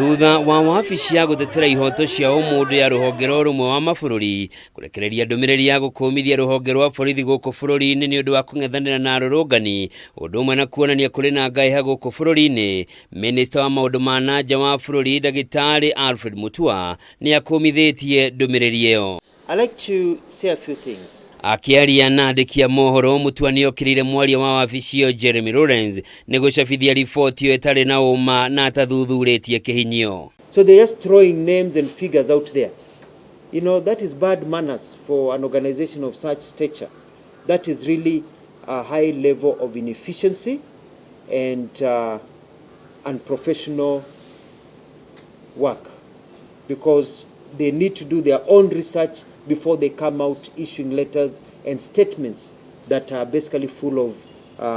Thutha wa wabici ya gũtetera ihoto cia ũmũndũ ya rũhonge rwa ũrũmwe wa mabũrũri kũrekereria ndũmĩrĩri ya gũkũmithia rũhonge rwa borithi gũkũ bũrũri-inĩ nĩ ũndũ wa kũng'ethanĩra na arũrũngani, ũndũ ũmwe na kuonania kũrĩ na ngaĩha gũkũ bũrũri-inĩ, Minista wa maũndũ ma na nja wa bũrũri Ndagĩtarĩ Alfred Mutua nĩ akũmithĩtie ndũmĩrĩri ĩyo. I'd like to say a few things. Akĩaria na andĩki a mohoro, Mutua nĩ okĩrĩire mwaria wa wabici ĩyo Jeremy Lawrence nĩ gũcabithia riboti ĩyo ĩtarĩ na ũma na atathuthurĩtie kĩhinyio. So they're just throwing names and figures out there. That is bad manners for an organization of such stature. That is really a high level of inefficiency and unprofessional work, because they need to do their own research before they come out issuing letters and statements that are basically full of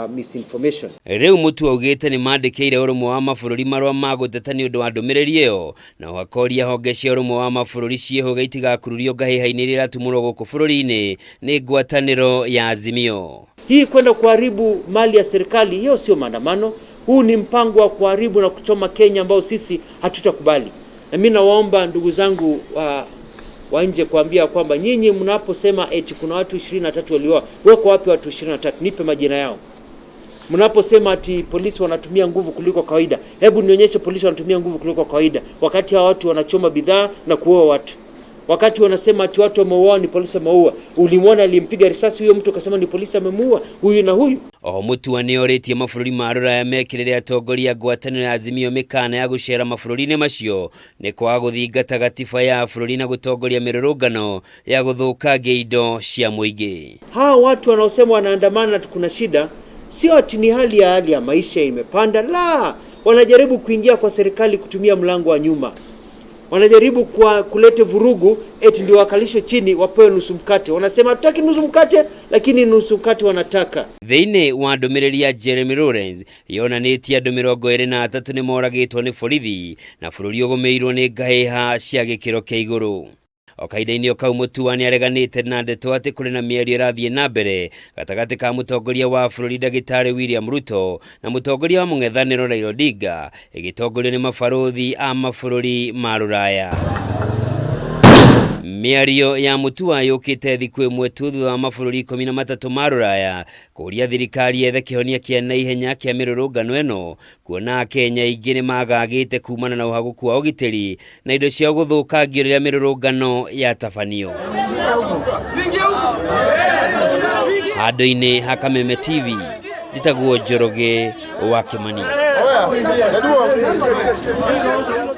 misinformation. Rĩu Mutua augĩte nĩ mandĩkĩire ũrũmwe wa mabũrũri marũa ma gũteta nĩ ũndũ wa ndũmĩrĩri ĩyo, na akoria honge cia ũrũmwe wa mabũrũri ciĩhũge itigakururio ngahĩha-inĩ iria iratumũrwo gũkũ bũrũri-inĩ nĩ ngwatanĩro ya Azimio. Hii kwenda kuharibu mali ya serikali, hiyo sio maandamano. Huu ni mpango wa kuharibu na kuchoma Kenya ambao sisi hatutakubali. Na mimi nawaomba ndugu zangu wa nje kuambia kwamba nyinyi mnaposema eti kuna watu 23 waliuawa, weko wapi watu 23? Nipe majina yao. Mnaposema ati polisi wanatumia nguvu kuliko kawaida, hebu nionyeshe polisi wanatumia nguvu kuliko kawaida, wakati hawa watu wanachoma bidhaa na kuua watu. Wakati wanasema ati watu wameuawa ni polisi wameua, ulimwona alimpiga risasi huyo mtu akasema ni polisi amemuua huyu na huyu? Oho Mutua nĩ orĩtie mabũrũri ma rũraya mekĩrĩre atongoria ngwatanĩro ya Azimio mĩkana ya gũcera mabũrũri-inĩ macio nĩ kwaga gũthingata gatiba ya bũrũri na gũtongoria mĩrũrũngano ya gũthũkangia indo cia mũingĩ. Hawa watu wanaosema wanaandamana kuna shida, sio ati ni hali ya maisha imepanda, la, wanajaribu kuingia kwa serikali kutumia mlango wa nyuma. Wanajaribu kwa kulete vurugu eti ndio wakalishwe chini wapewe nusu mkate. Wanasema hatutaki nusu mkate, lakini nusu mkate wanataka. Thĩinĩ wa ndũmĩrĩri ya Jeremy Lawrence yonanĩtie andũ 23 nĩ moragĩtwo nĩ borithi na bũrũri ũgũmĩirwo nĩ ngahĩha cia gĩkĩro kĩa igũrũ. O kahinda-inĩ o kau Mutua nĩ areganĩte na ndeto atĩ kũrĩ na mĩario ĩrathiĩ na mbere gatagatĩ ka mũtongoria wa bũrũri Ndagĩtarĩ William Ruto na mũtongoria wa mũng'ethanĩro Raila Odinga ĩgĩtongorio nĩ mabarũthi a mabũrũri ma rũraya. Mĩario ya Mutua yũkĩte thikũ ĩmwe tu thutha wa mabũrũri 13 ma rũraya kũũria thirikari yethe kĩhonia kĩa naihenya kĩa mĩrũrũngano ĩno, kuona Akenya aingĩ nĩ magagĩte kumana na ũhagũku wa ũgitĩri na indo ciao gũthũkangio rĩrĩa mĩrũrũngano yatabanio. Handũ-inĩ ha Kameme TV, njĩtagwo Njoroge wa Kĩmani.